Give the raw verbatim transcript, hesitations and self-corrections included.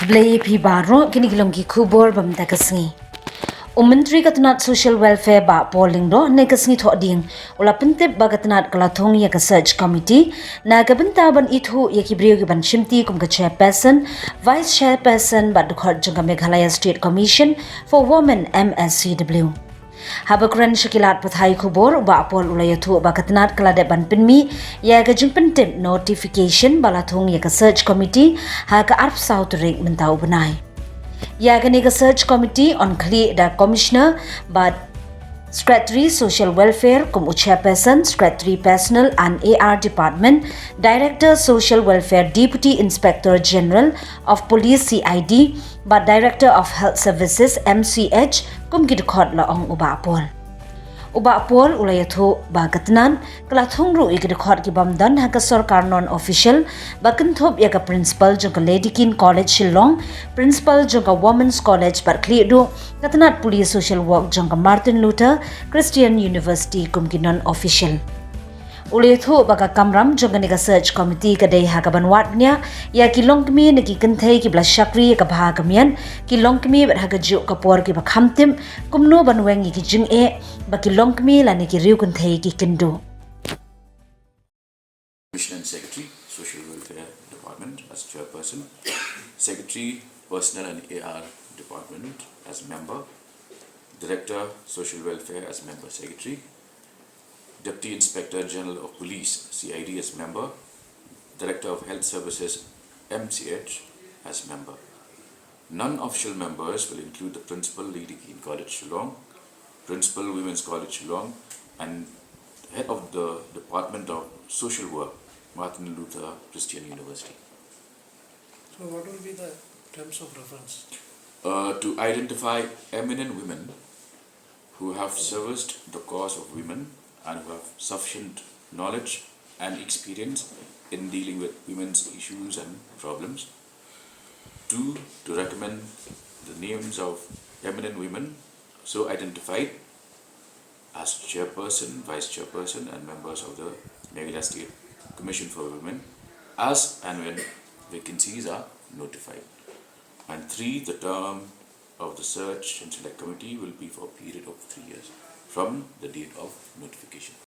Khublei ïa phi baroh, kine ki long ki khubor ba mynta ka sngi. U Myntri ka tnat Social Welfare Bah Paul Lyngdoh, hynne ka sngi Thohdieng u la pyntip ba ka tnat ka la thung ïa ka Search Committee na ka bynta ban ithuh ïa ki briew kiban shimti kum ka Chairperson, Vice Chairperson bad dkhot jong ka Meghalaya State Commission for Women, M S C W. Haba kren sha ki lad pathai khubor, u Bah Paul u la ïathuh ba ka tnat ka la dep ban pynmih ïa ka jingpyntip notification ba la thung ïa ka Search Committee ha ka arphew saw tarik mynta u bnai. Ïa kane ka Search Committee yn khlieh da Commissioner bad Secretary Social Welfare kum u Chairperson, Secretary Personnel and A R Department, Director Social Welfare, Deputy Inspector General of Police, C I D, bad Director of Health Services, M C H, kum ki dkhot, la ong u Bah Paul. U Bah Paul u la ïathuh ba ka tnat ka la thung ruh ïa ki dkhot kibym don ha ka sorkar non-official, ba kynthup ïa ka Principal jong ka Lady Keane College Shillong, Principal jong ka Women's College bad khlieh duh ka tnat Police Social Work jong ka Martin Luther Christian University kum ki non-official. U la ïathuh ba ka kamram jong kane ka Search Committee ka dei ha kaban wad bniah ïa ki longkmie ne ki kynthei kiba la shakri ïa ka bha ka miat, ki longkmie bad ha kajuh ka por kiba kham tip kumno ban weng ïa ki jingeh ba ki longkmie lane ki riew kynthei ki kynduh. Commissioner and Secretary, Social Welfare Department as Chairperson, Secretary, Personnel and A R Department as member, Director, Social Welfare as member secretary, Deputy Inspector General of Police, C I D as member, Director of Health Services, M C H as member. Non-official members will include the Principal, Lady Keane College Shillong, Principal, Women's College Shillong, and Head of the Department of Social Work, Martin Luther Christian University. So what will be the terms of reference? Uh, to identify eminent women who have serviced the cause of women and who have sufficient knowledge and experience in dealing with women's issues and problems. Two, to recommend the names of eminent women so identified as chairperson, vice chairperson, and members of the Meghalaya State Commission for Women as and when vacancies are notified. And three, the term of the Search and Select Committee will be for a period of three years from the date of notification.